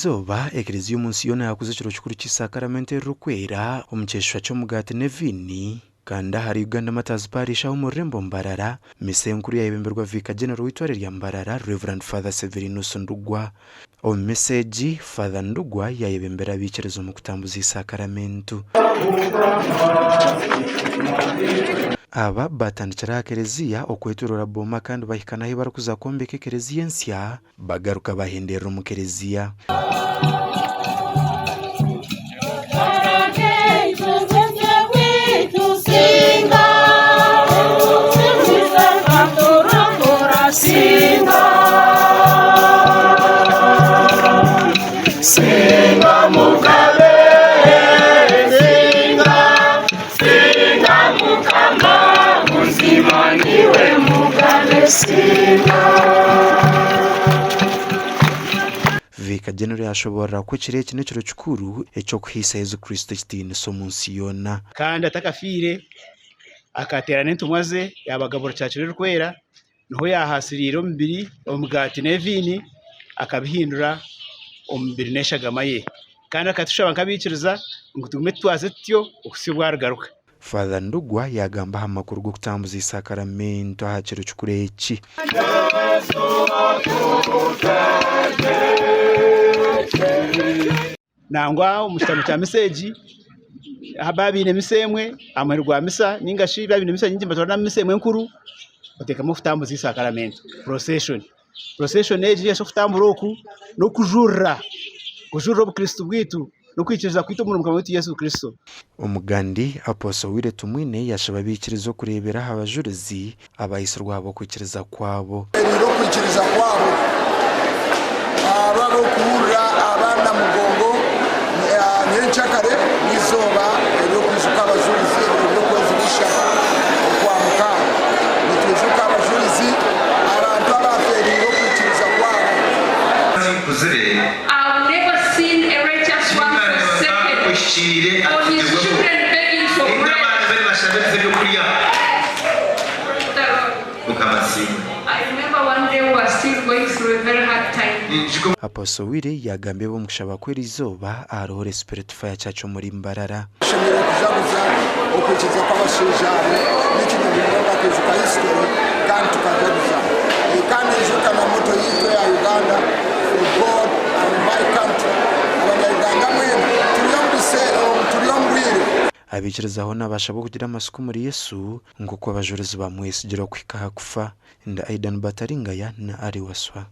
Eriizooba, Ekereziya omu nsi yoona yaakuza ekiro kikuru ky'Eisakaramento Eririkwera omu kyeshusha ky'omugaati n'eviini, kandi ahari Uganda Martyrs Parish aha omu rurembo Mbarara, Misa enkuru yaayebemberwa Vicar General w'eitware rya Mbarara, Rev. Father Severinus Ndugwa. Omu misa egi, Father Ndugwa yaayebembera abaikiriza omu kutambuza Eisakaramentu. Aba baatandikira aha kereziya okwetoroora booma kandi bahika n'ahu barikuza kwombeka ekereziya ensya. Bagaruka bahenderera omu kereziya. Vicar General yashoboorora ku ekiro eki n'ekiro kikuru eky'okuhaisa Yesu Kristo ekitiinisa omu nsi yoona. Kandi atakafiire, akateerana entumwa ze, yaabagabura kyakiro erikwera, niho yaahaasiriire omubiri, omugaati n'eviini, akabihindura omubiri n'eshagama ye. Kandi akatushaba nk'abaikiriza ngu tugume tutwaze tutyo okuhitsya obu arigaruka. Father Ndugwa yaagamba aha makuru g'okutambuza eisakaramentu aha kiro kikuru eki. Nangwa omu kitabo kya misa egi, baaba baine misa emwe aha muheru gwa misa nainga shi baaba baine misa nyingi nibatwara na misa emwe enkuru bateekamu okutambuza eisakaramentu, procession. Procession egi nainga shi okutambura oku n'okujurira, kujurira obukristo bwaitu n'okwikiriza kwaitu omuri Mukama waitu Yesu Kristo. Omugandi, Apostle Willy Tumwine yashaba abaikiriza okureebera aha bajurizi abahaisirwe ahabw'okwikiriza kwabo. Eriire okwikiriza kwabo. Abo ab'okuhurira aba Namugongo nyenkyakare n'eizooba ery'okwijuka abajurizi ebiro by'okwezi bishatu Okwamukaaga. Nitwijuka abajurizi, abantu abaafeereire okwikiriza kwabo. Tinkareeba ohikiriire atsigirweho, Nainga abaana be nibashabiriza ebyokurya. Mukama asiimwe. Ninyijuka. Apostle Willy yaagamba ebi omu kushaba kw'eriizooba ahari Holy Spirit Fire Church omuri Mbarara. Tushemereire kujaguza okwikiriza kw'abashaija abo n'ekirungi munonga kwijuka history kandi tukajaguza. Kandi ijuka na motto yaitu eya Uganda for God and my country. Abanya Uganda mwena turi omu biseera obu turi omu bwire. Abaikiriza hoona baashabwa okugira amatsiko omuri Yesu nk'oku abajurizi baamwesigire okuhika aha kufa. Ndi Aidan Bataringaya na Ali Waswa.